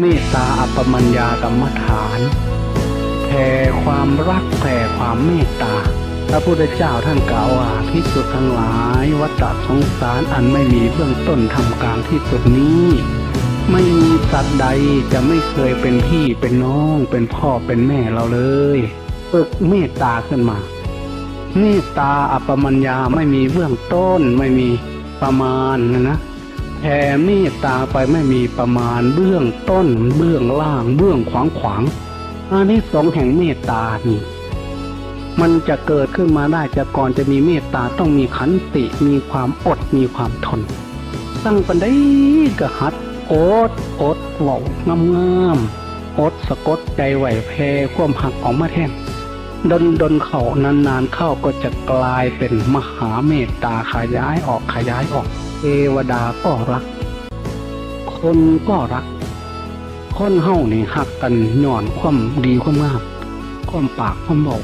ເມດຕາອັບປະມັນຍາກຳມະຖານ ແຜ່ຄວາມຮັກ ແຜ່ຄວາມເມດຕາ. ພະພຸດທະເຈົ້າທ່ານກ່າວວ່າ ພິກຂຸທັງຫຼາຍ, ວັດຕະສົງສານອັນໄມ່ມີເບື້ອງຕົ້ນ ທ່າມກາງ ທີ່ສຸດນີ້ ໄມ່ມີສັດໃດຈະໄມ່ເຄີຍເປັນພີ່ເປັນນ້ອງ ເປັນພໍ່ເປັນແມ່ເຮົາເລີຍ. ຝຶກເມດຕາຂຶ້ນມາ. ເມດຕາອັບປະມັນຍາ ໄມ່ມີເບື້ອງຕົ້ນ ໄມ່ມີປະມານນະ. ແຜ່ເມດຕາໄປໄມ່ມີປະມານ ເບື້ອງຕົ້ນ ເບື້ອງລ່າງ ເບື້ອງຂວາງຂວາງ. ອານິສົງແຫ່ງເມດຕານີ້ ມັນຈະເກີດຂຶ້ນມາໄດ້ ແຕ່ກ່ອນຈະມີເມດຕາ ຕ້ອງມີຂັນຕິ ມີຄວາມອົດ ມີຄວາມທົນ. ຕັ້ງປານໃດກໍຫັດອົດ, ອົດເວົ້າງາມໆ, ອົດສະກົດໃຈໄວ້ ແຜ່ຄວາມຮັກອອກມາແທນ. ດົນໆເຂົ້າ, ນານໆເຂົ້າກໍຈະກາຍເປັນມະຫາເມດຕາ ຂະຫຍາຍອອກ, ຂະຫຍາຍອອກ. ເທວະດາກໍຮັກ, ຄົນກໍຮັກ. ຄົນເຮົານີ້ຮັກກັນຍ້ອນຄວາມດີຄວາມງາມ, ຄວາມປາກຄວາມເວົ້າ,